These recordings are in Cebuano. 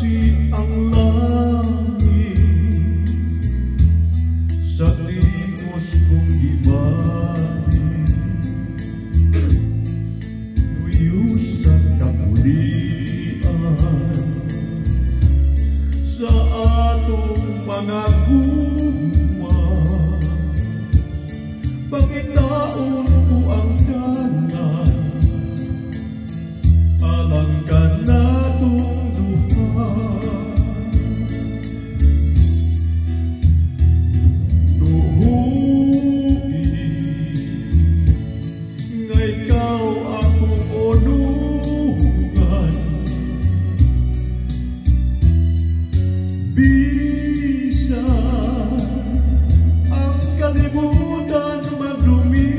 Saksi ang langit sa timos kong gibati, Nuyo sa kapulian sa atong mga gugma. Pangitaon ko ang dalan alang kanatong duha. Tuhui nga ikaw akong unungan, bisan ang kalibutan magdumili.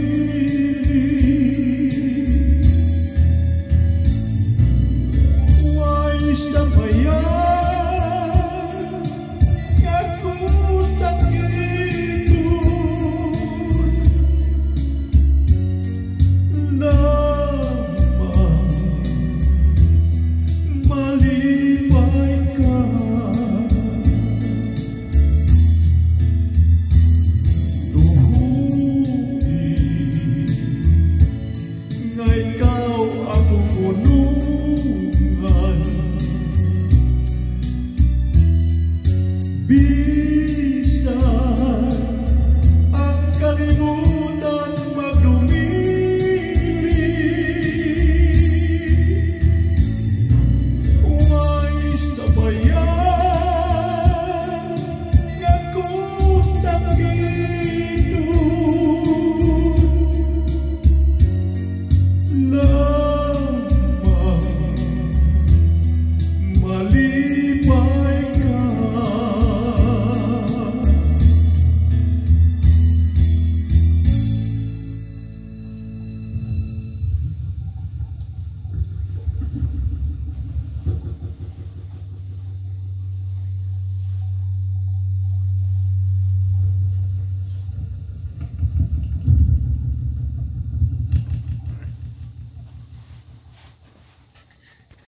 Way sabayan nga kusakiton lamang malipay ka. Tuhui nga ikaw akong unungan, bisan